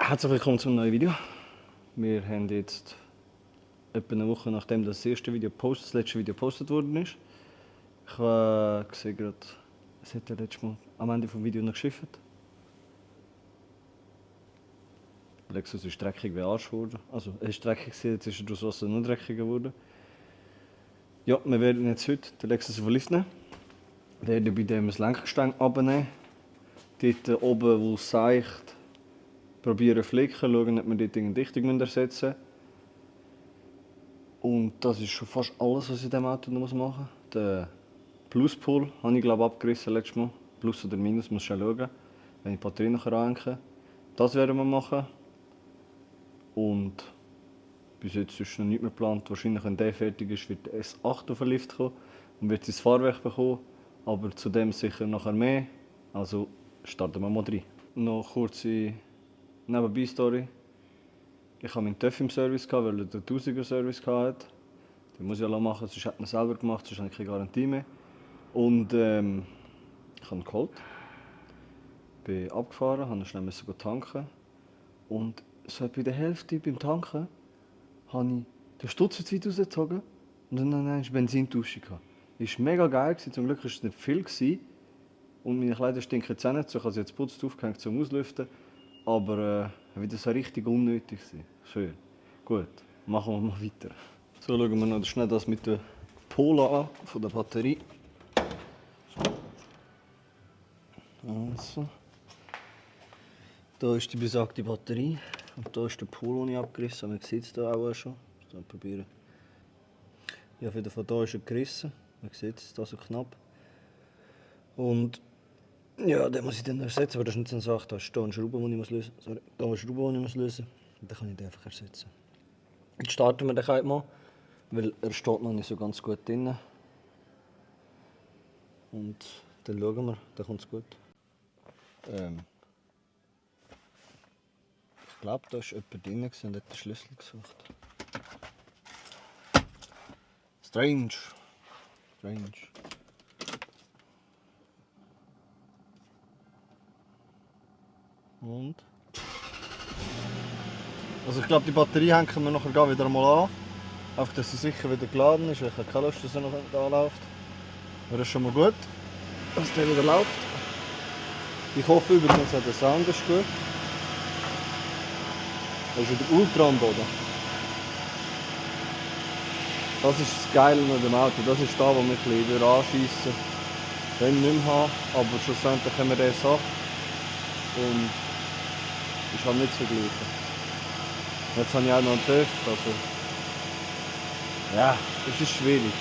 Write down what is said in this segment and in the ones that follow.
Herzlich willkommen zum neuen Video. Wir haben jetzt etwa eine Woche nachdem das letzte Video gepostet worden ist. Ich sehe gerade, es hat ja letztes Mal am Ende des Videos noch geschifft. Lexus ist dreckig wie Arsch geworden. Also er ist dreckig gewesen, jetzt ist er durch das Wasser noch dreckiger geworden. Ja, wir werden jetzt heute den Lexus auf den Lift nehmen. Wir werden bei dem das Lenkgestänge abnehmen. Dort oben, wo es seicht, probieren zu flicken, schauen, ob wir dort eine Dichtung ersetzen müssen. Und das ist schon fast alles, was ich in diesem Auto noch machen muss. Den Pluspol habe ich glaube abgerissen letztes Mal. Plus oder Minus, muss ich schauen, wenn ich die Batterie nachher anhänge. Das werden wir machen. Und bis jetzt ist noch nichts mehr geplant. Wahrscheinlich, wenn der fertig ist, wird der S8 auf den Lift kommen und wird sein Fahrwerk bekommen. Aber zu dem sicher nachher mehr. Also starten wir mal rein. Noch kurze Nebenbei-Story. Ich hatte meinen TÜV im Service, weil er den 1000er Service hatte. Den muss ich ja machen, sonst hat man selber gemacht, sonst habe ich keine Garantie mehr. Und ich habe ihn geholt. Bin abgefahren, musste schnell tanken. Und so bei der Hälfte beim Tanken habe ich den Stutz zu weit rausgezogen und dann hatte ich Benzintausch. Das war mega geil, zum Glück war es nicht viel. Und meine Kleider stinken jetzt auch nicht so, ich habe sie jetzt putzt aufgehängt zum Auslüften. Aber wieder so richtig unnötig sein. Schön. Gut, machen wir mal weiter. So, schauen wir noch schnell das mit der Pola an, von der Batterie. Also. Hier ist die besagte Batterie. Und hier ist der Pol, den ich abgerissen habe. Man sieht es hier auch schon. Ich muss probieren. Ja, von hier ist er gerissen. Man sieht es hier so knapp. Und ja, den muss ich dann ersetzen, aber das ist nicht so eine Sache. Da ist hier eine Schraube, die ich lösen muss. Sorry, da eine Schraube, die ich lösen muss. Und dann kann ich den einfach ersetzen. Jetzt starten wir den halt mal, weil er steht noch nicht so ganz gut drin. Und dann schauen wir, dann kommt es gut. Ich glaube, da ist jemand drin und hat den Schlüssel gesucht. Strange. Und? Also ich glaube, die Batterie hängen wir nachher wieder mal an. Einfach, dass sie sicher wieder geladen ist. Ich habe keine Lust, dass er noch anläuft. Aber das ist schon mal gut, dass der wieder läuft. Ich hoffe übrigens, der Sound ist gut. Das ist wieder ultra am Boden. Das ist das Geile an dem Auto. Das ist da, wo wir ein bisschen anschiessen. Wenn nicht mehr haben, aber schlussendlich haben wir den Sache. Und ist halt nicht zu vergleichen. Jetzt habe ich auch noch einen TÜV, also ja, es ist schwierig.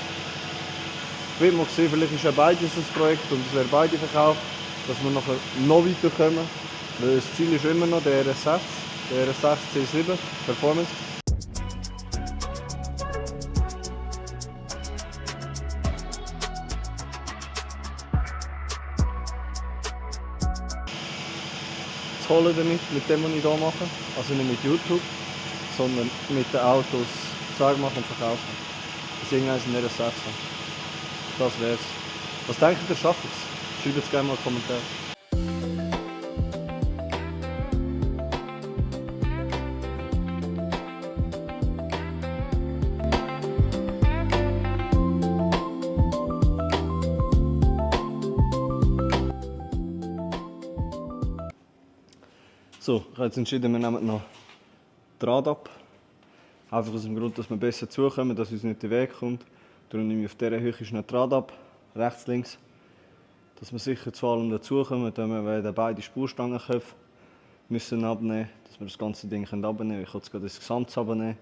Ich will mal sehen, vielleicht ist ja beides ein Projekt und es wäre beide verkauft, dass wir nachher noch weiterkommen. Weil das Ziel ist immer noch der RS6, der RS6 C7 Performance. Holen damit, mit dem, was ich hier mache. Also nicht mit YouTube, sondern mit den Autos zeigen machen und verkaufen. Das ist irgendwann ein RS6. Das wär's. Was denkt ihr, schafft es? Schreibt jetzt gerne mal einen Kommentar. So, ich habe jetzt entschieden, wir nehmen noch Draht ab. Einfach aus dem Grund, dass wir besser zukommen, dass uns nicht in den Weg kommt. Darum nehme ich auf dieser Höhe noch Draht ab, rechts, links. Dass wir sicher zu allem dazukommen, dann wir beide Spurstangenköpfe müssen abnehmen, dass wir das ganze Ding abnehmen können. Ich kann jetzt gerade das Gesamte abnehmen.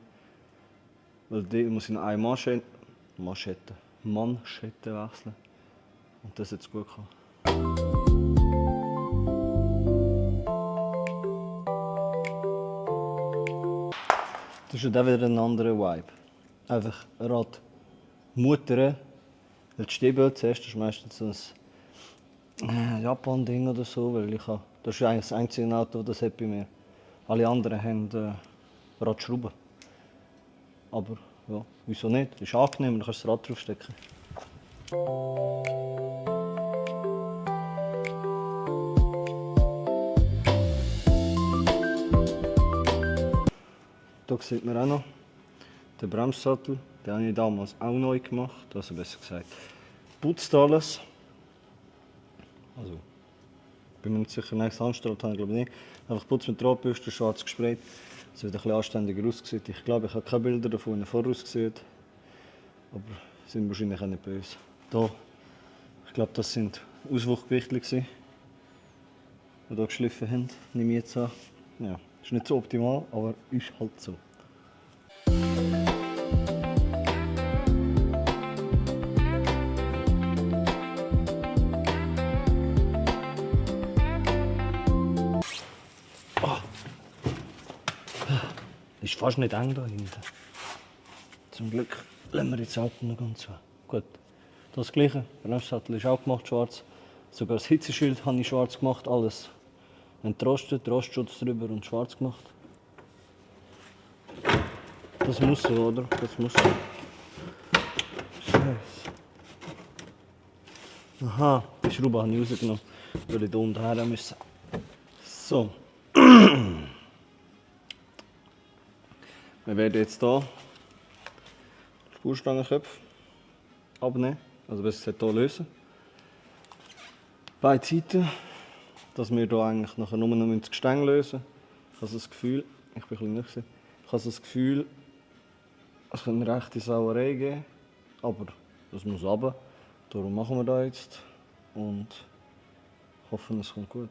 Weil die muss ich noch eine Manschette wechseln. Und das jetzt gut kann. Das ist dann wieder ein anderer Vibe. Einfach Rad muttern. Weil die Stäbe zuerst, das ist meistens so ein Japan-Ding oder so. Weil das ist eigentlich das einzige Auto, das hat bei mir. Alle anderen haben Radschrauben. Aber ja, wieso nicht? Das ist angenehm, dann kannst du das Rad draufstecken. Hier sieht man auch noch den Bremssattel. Den habe ich damals auch neu gemacht, also besser gesagt putzt alles. Also, bin mir nicht sicher, nein, angestellt habe ich glaube nicht. Einfach putzt mit Rotbürste, schwarz gesprayt, dass es wieder ein bisschen anständiger aussieht. Ich glaube, ich habe keine Bilder davon voraus gesehen, aber sind wahrscheinlich auch nicht böse. Hier, ich glaube, das sind Auswuchgewichte, die hier geschliffen haben, nehme ich jetzt an. Ja, ist nicht so optimal, aber ist halt so. Ist fast nicht eng da hinten. Zum Glück lassen wir jetzt Auto noch ganz zu. Gut, das gleiche. Der Bremssattel ist auch gemacht, schwarz. Sogar das Hitzeschild habe ich schwarz gemacht. Alles entrostet, Rostschutz drüber und schwarz gemacht. Das muss so, oder? Das muss so. Scheiße. Aha, die Schraube habe ich rausgenommen, weil ich da unten her müssen. So. Wir werden jetzt hier Spurstangenköpfe abnehmen, also besser gesagt hier lösen. Beide Seiten, dass wir hier eigentlich nachher nur noch das Gestänge lösen. Ich habe das Gefühl, ich bin ein bisschen ich habe das Gefühl, es könnte eine rechte Sauerei geben, aber das muss runter. Darum machen wir das jetzt und hoffen, es kommt gut.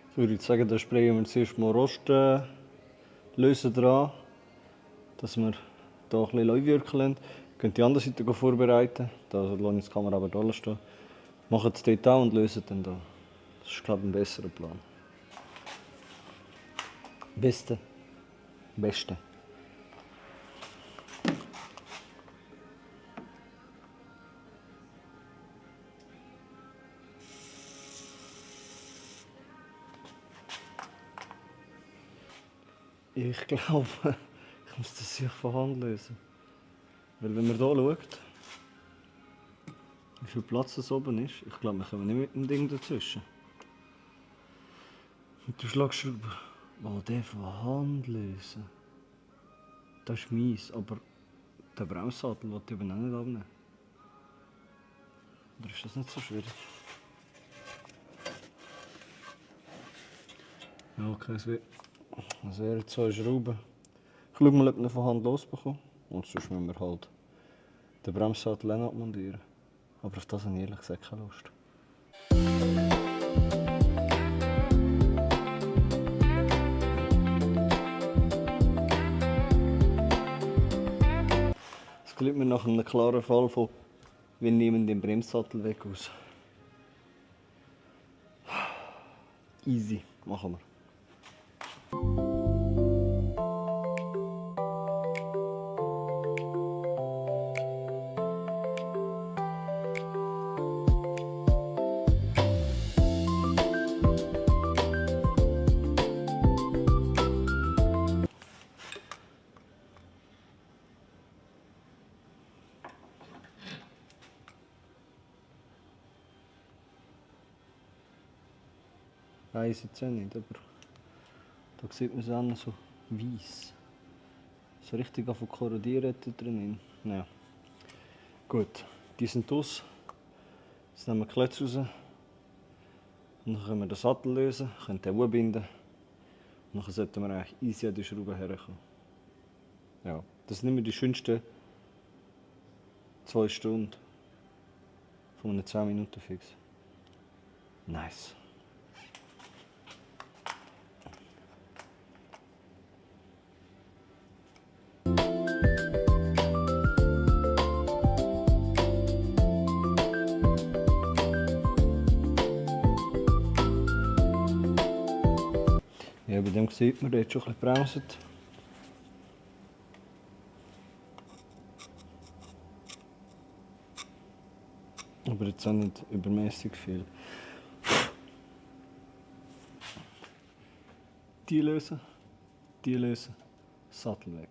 Ich würde sagen, da sprayen wir zuerst mal Rostlösen dran, dass wir hier ein bisschen wirken lassen. Ihr könnt die andere Seite vorbereiten, da lasse ich die Kamera aber da stehen. Machen es dort auch und lösen dann hier. Das ist, glaube ich, ein besserer Plan. Beste. Ich glaube, ich muss das sich von Hand lösen. Weil wenn man hier schaut, wie viel Platz es oben ist, ich glaube, wir kommen nicht mit dem Ding dazwischen. Mit der Schlagschraube. Oh, den von Hand lösen. Das ist mies, aber der Bremssattel will ich eben auch nicht abnehmen. Oder ist das nicht so schwierig? Ja, okay, es wären 2 Schrauben. Ich schaue mal, ob wir von Hand losbekommen. Und sonst müssen wir halt den Bremssattel auch abmontieren. Aber auf das habe ich ehrlich gesagt keine Lust. Es klingt mir nach einem klaren Fall von wir nehmen den Bremssattel weg aus. Easy, machen wir. Weiß jetzt auch nicht, aber da sieht man es an, so weiß. So richtig von korrodieren drin. Ja. Gut, die sind aus. Jetzt nehmen wir die Klötze raus. Und dann können wir den Sattel lösen, können den binden. Und dann sollten wir eigentlich easy an die Schraube herkommen. Ja, das sind immer die schönsten 2 Stunden von einem 10 Minuten Fix. Nice. Ja, bei dem sieht man, der hat schon ein bisschen gebremst. Aber jetzt auch nicht übermäßig viel. Die lösen, Sattel weg.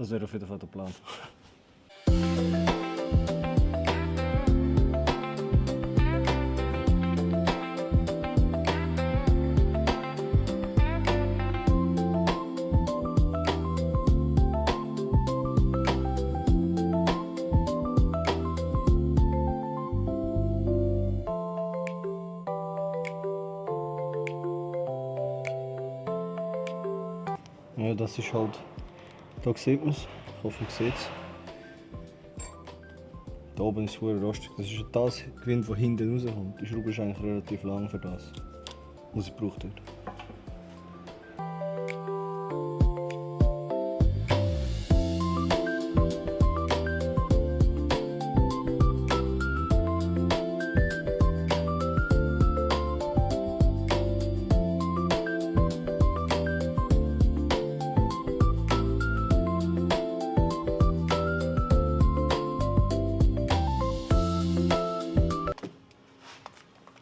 Das wäre auf jeden Fall der Plan. Ja, das ist halt. Da sieht man es. Ich hoffe, man sieht es. Da oben ist es sehr rostig. Das ist das Gewinde, das hinten rauskommt. Die Schraube ist eigentlich relativ lang für das, was sie gebraucht wird.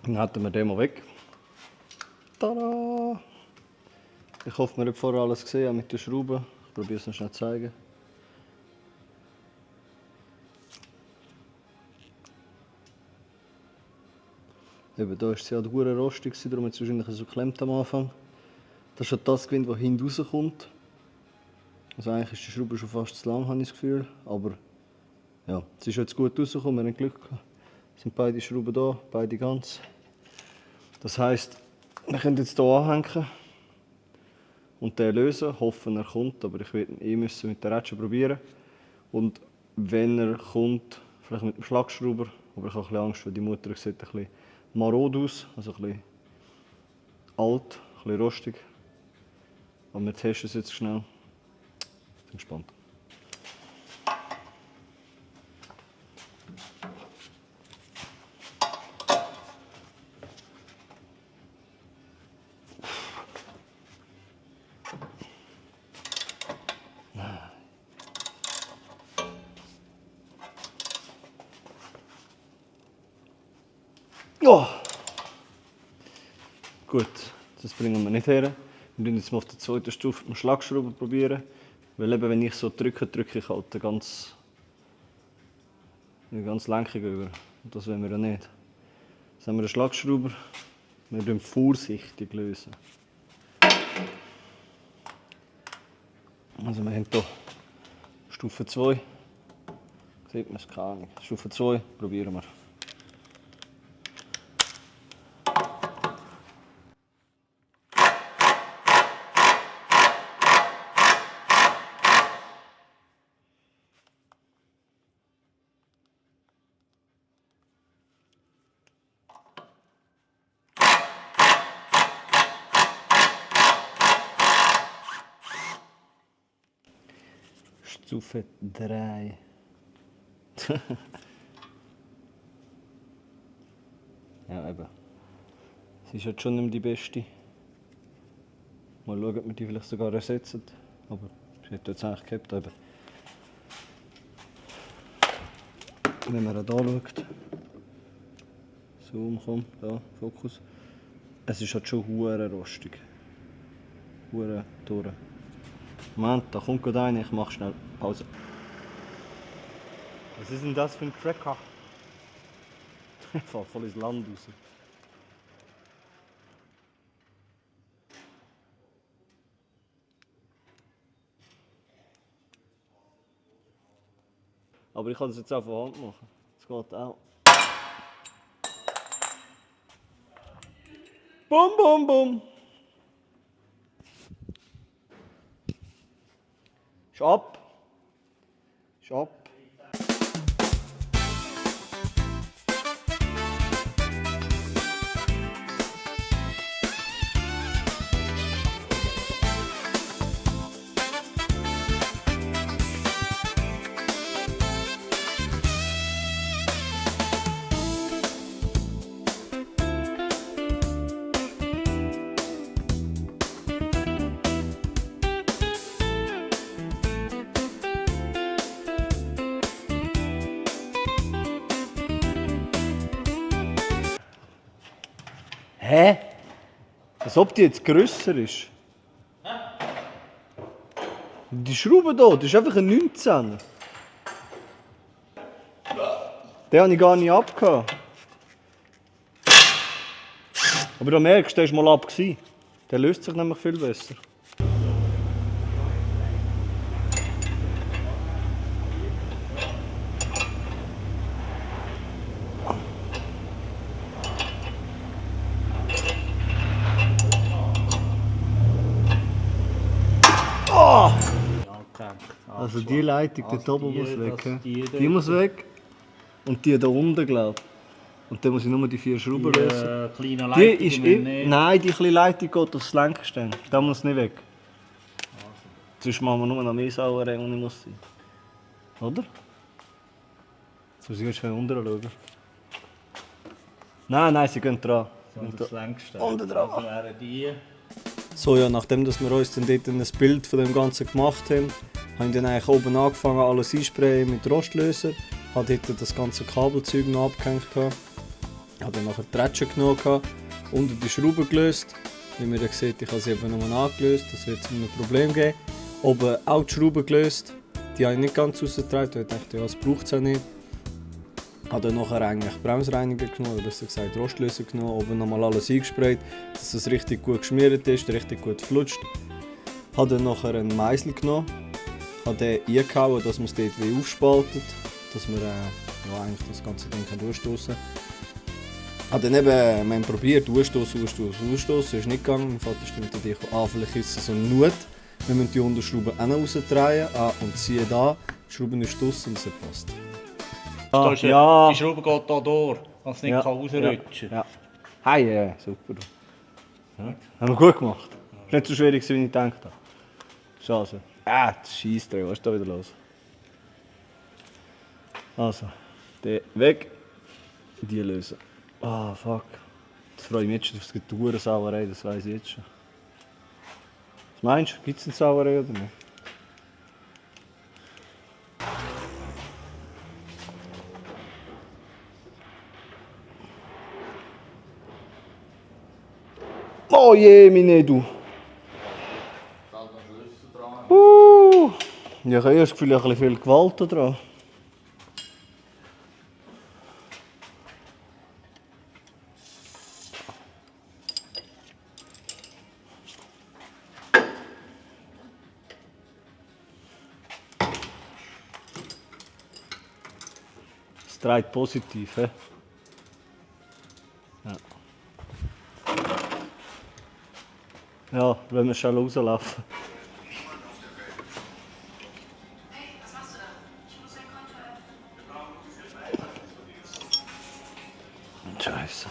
Dann hätten wir den mal weg. Tada! Ich hoffe, man hat vorher alles gesehen mit den Schrauben. Ich probiere es noch schnell zu zeigen. Eben, da ist sie halt hure rostig, darum hat es wahrscheinlich so geklemmt am Anfang. Das ist halt das Gewinde, das hinten rauskommt. Also eigentlich ist die Schraube schon fast zu lang, habe ich das Gefühl. Aber ja, es ist jetzt gut rausgekommen, wir haben Glück gehabt. Es sind beide Schrauben da, beide ganz. Das heisst, wir können jetzt hier anhängen und den lösen, hoffen er kommt, aber ich werde ihn müssen mit der Rätsche probieren. Und wenn er kommt, vielleicht mit dem Schlagschrauber, aber ich habe ein bisschen Angst, weil die Mutter sieht ein bisschen marod aus, also ein bisschen alt, ein bisschen rostig. Aber wir testen es jetzt schnell. Ich bin gespannt. Oh. Gut, das bringen wir nicht her. Wir probieren jetzt mal auf der zweiten Stufe mit dem Schlagschrauber probieren. Weil eben, wenn ich so drücke, drücke ich halt ganz lenkig über. Und das wollen wir ja nicht. Jetzt haben wir einen Schlagschrauber. Wir lösen vorsichtig lösen. Also wir haben hier Stufe 2. Sieht man es gar nicht. Stufe 2 probieren wir. Stufe 3. Ja, eben. Sie ist jetzt schon nicht mehr die beste. Mal schauen, ob wir die vielleicht sogar ersetzen. Aber sie hat jetzt eigentlich gehabt. Eben. Wenn man da schaut. Zoom, komm, da, Fokus. Es ist halt schon hure rostig. Hure durch. Moment, da kommt gerade einer, ich mach schnell Pause. Was ist denn das für ein Cracker? Ich fahr voll ins Land raus. Aber ich kann es jetzt auch von Hand machen. Das geht auch. Bum, bum, bum. Ist ab. Ist ab. Hä? Als ob die jetzt grösser ist. Die Schraube hier, das ist einfach ein 19. Den habe ich gar nicht abgehauen. Aber du merkst, der war mal ab. Der löst sich nämlich viel besser. Oh! Also die Leitung dort oben muss weg. Die muss weg. Und die da unten, glaube ich. Und dann muss ich nur die 4 Schrauben lösen. Kleine Die Leitung, ist nicht. nein, die kleine Leitung geht aufs Lenkgestell. Da muss nicht weg. Sonst machen wir nur noch mehr Sauerei, und ich muss sein. Oder? Jetzt muss ich jetzt schnell unten schauen. Nein, sie gehen dran. Das längste. Unten dran. Das wären die. So, ja, nachdem dass wir uns dann dort ein Bild von dem Ganzen gemacht haben, habe ich dann eigentlich oben angefangen, alles einsprayen mit Rostlöser. Habe dort das ganze Kabelzeug noch abgehängt. Habe dann nachher die Rätsche genommen, unten die Schrauben gelöst. Wie man ja sieht, ich habe sie eben nur angelöst, das wird es ein Problem geben. Oben auch die Schrauben gelöst, die habe ich nicht ganz rausgetragen, weil ich dachte, ja, das braucht es auch nicht. Habe dann nachher eigentlich Bremsreiniger genommen, oder besser gesagt Rostlöser genommen, oben nochmal alles eingesprayt, dass es richtig gut geschmiert ist, richtig gut flutscht. Habe dann nachher einen Meißel genommen, habe den eingehauen, dass man es dort wie aufspaltet, dass man ja, eigentlich das ganze Ding durchstoßen kann. Habe dann eben probiert, ausstoßen, ist nicht gegangen. Mein Vater ist mit der Idee gekommen, vielleicht ist es so eine Nut. Wir müssen die Unterschraube auch noch rausdrehen. Und siehe da, die Schraube ist draussen und sie passt. Die Schraube geht hier durch, dass es nicht rausrutschen kann. Ja. Hey, super. Ja. Haben wir gut gemacht. Ist nicht so schwierig, wie ich gedacht habe. Schade. Das Scheissdreck, was ist da wieder los? Also, den weg, die lösen. Fuck. Jetzt freue ich mich jetzt schon auf die Getouren-Sauerei, das weiss ich jetzt schon. Was meinst du? Gibt es eine Sauerei oder nicht? Oh je, meine du! Ja, ich habe das Gefühl, ich habe ein bisschen viel Gewalt da dran. Es dreht positiv, he? Ja. Ja, wenn wir schnell rauslaufen. Hey, was machst du da? Ich muss dein Konto öffnen. Scheiße.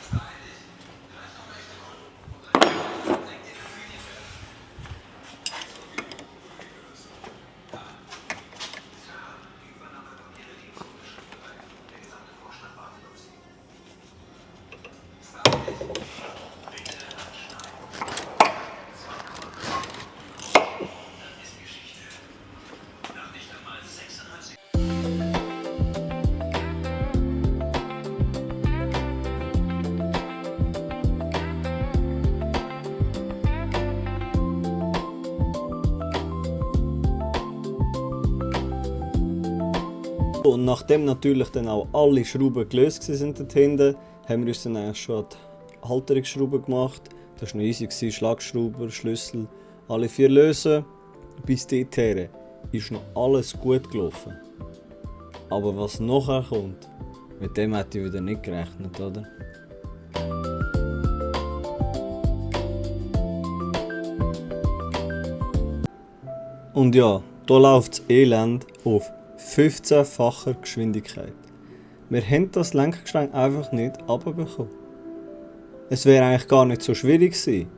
Und nachdem natürlich dann auch alle Schrauben gelöst waren dort hinten, haben wir uns dann eigentlich schon die Halterungsschrauben gemacht. Das war noch easy, Schlagschrauber, Schlüssel, alle 4 lösen. Bis dorthin ist noch alles gut gelaufen. Aber was nachher kommt, mit dem hätte ich wieder nicht gerechnet, oder? Und ja, hier läuft das Elend auf 15-facher Geschwindigkeit. Wir haben das Lenkgestell einfach nicht runterbekommen. Es wäre eigentlich gar nicht so schwierig gewesen,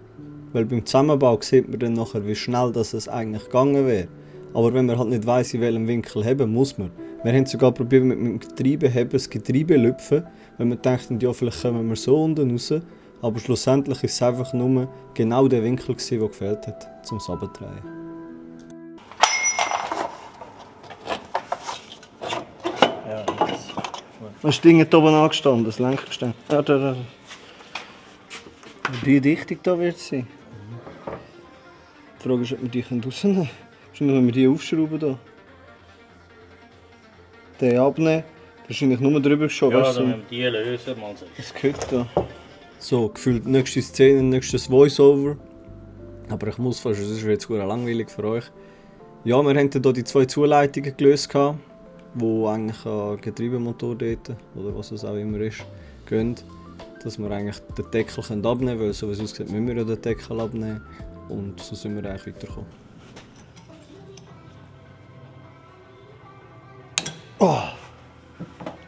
weil beim Zusammenbau sieht man dann nachher, wie schnell das es eigentlich gegangen wäre. Aber wenn man halt nicht weiss, in welchem Winkel heben, muss man. Wir haben sogar probiert mit dem Getriebeheben das Getriebe zu lüpfen, weil wir dachten, ja, vielleicht kommen wir so unten raus. Aber schlussendlich war es einfach nur genau der Winkel, der gefehlt hat, zum Runterzudrehen. Das Ding hier oben angestanden, das Lenkgestell. Ja, da. Die Dichtung hier wird sein. Die Frage ist, ob wir die rausnehmen können. Wahrscheinlich wenn wir die aufschrauben hier. Den abnehmen. Wahrscheinlich nur drüber geschoben. Ja, weißt du, dann müssen wir die lösen, mal so. das gehört da. So, gefühlt nächste Szene, nächstes Voice-Over. Aber ich muss fast, es ist jetzt gut langweilig für euch. Ja, wir haben hier die 2 Zuleitungen gelöst, die eigentlich an Getriebemotor dort, oder was es auch immer ist, gehen. Dass wir eigentlich den Deckel abnehmen können, weil so wie es aussieht, müssen wir ja den Deckel abnehmen. Und so sind wir eigentlich weitergekommen. Oh!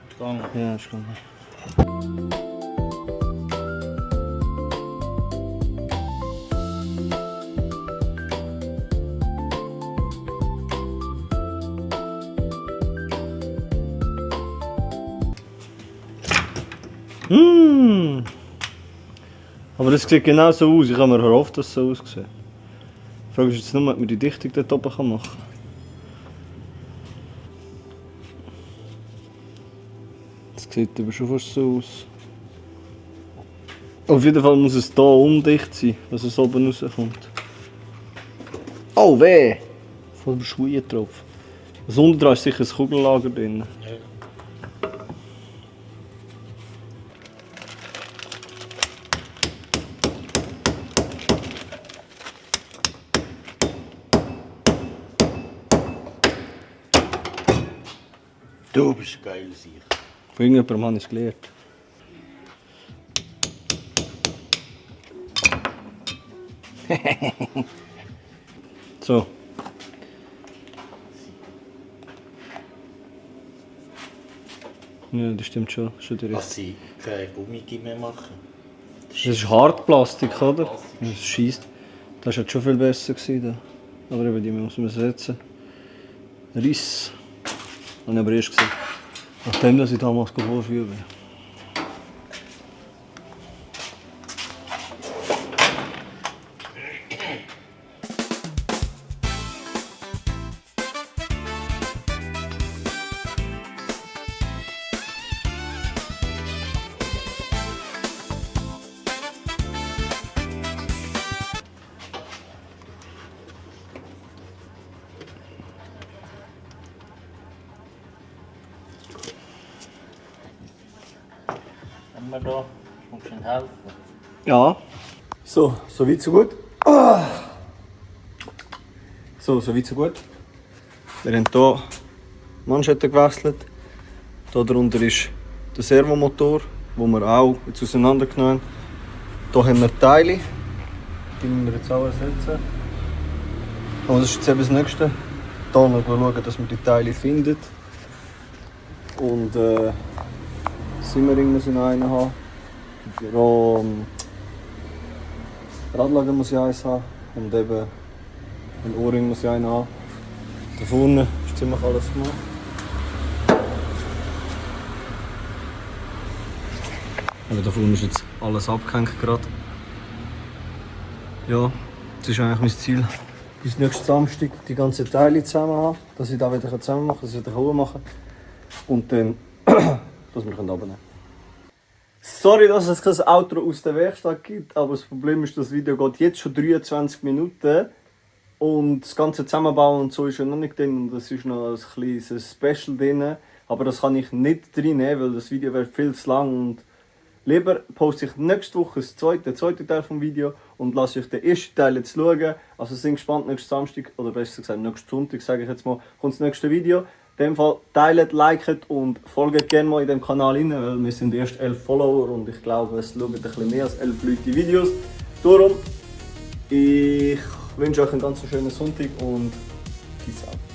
Gegangen. Ja, ist gut. Aber das sieht genau so aus. Ich habe mir erhofft, dass es so aussieht. Die Frage ist jetzt nur, ob man die Dichtung dort oben machen kann. Das sieht aber schon fast so aus. Auf jeden Fall muss es hier undicht sein, dass es oben rauskommt. Oh weh! Voll der Schuhe drauf. Das unten dran ist sicher ein Kugellager drin. Ja. Du bist ein geiler Sieg. Von irgendjemandem habe ich es gelernt. So. Ja, das stimmt schon. Schon die Dass sie keine Gummigi mehr machen. Das ist Hartplastik, oder? Das scheisst. Das war schon viel besser gewesen. Da. Aber eben die muss man setzen. Riss. Habe ich aber erst gesehen. Nachdem dass ich damals vorführen bin. Haben wir da? Kannst du ihnen helfen? Ja. So weit so gut. So weit so gut. Wir haben hier Manschetten gewechselt. Hier darunter ist der Servomotor, den wir auch jetzt auseinandergenommen haben. Hier haben wir Teile. Die müssen wir jetzt auch ersetzen. Aber das ist jetzt eben das Nächste. Hier noch schauen, dass wir die Teile finden. Und Simmering muss ich noch einen haben. Radlager muss ich eins haben. Und eben ein Ohrring muss ich einen haben. Da vorne ist ziemlich alles gemacht. Aber da vorne ist jetzt alles abgehängt gerade. Ja, das ist eigentlich mein Ziel. Bis nächsten Samstag die ganzen Teile zusammen haben, dass ich da wieder zusammen machen kann, dass ich wieder machen kann. Und dann, dass wir abnehmen können. Sorry, dass es kein Outro aus der Werkstatt gibt, aber das Problem ist, das Video geht jetzt schon 23 Minuten. Und das ganze Zusammenbauen und so ist ja noch nicht drin und es ist noch ein kleines Special drin. Aber das kann ich nicht reinnehmen, weil das Video wäre viel zu lang. Und lieber poste ich nächste Woche den zweiten Teil vom Video und lasse euch den ersten Teil jetzt schauen. Also sind gespannt, nächsten Samstag, oder besser gesagt nächsten Sonntag, sage ich jetzt mal, kommt das nächste Video. In dem Fall teilt, liket und folgt gerne mal in dem Kanal rein, weil wir sind erst 11 Follower und ich glaube, es schauen ein bisschen mehr als 11 Leute die Videos. Darum, ich wünsche euch einen ganz schönen Sonntag und peace out.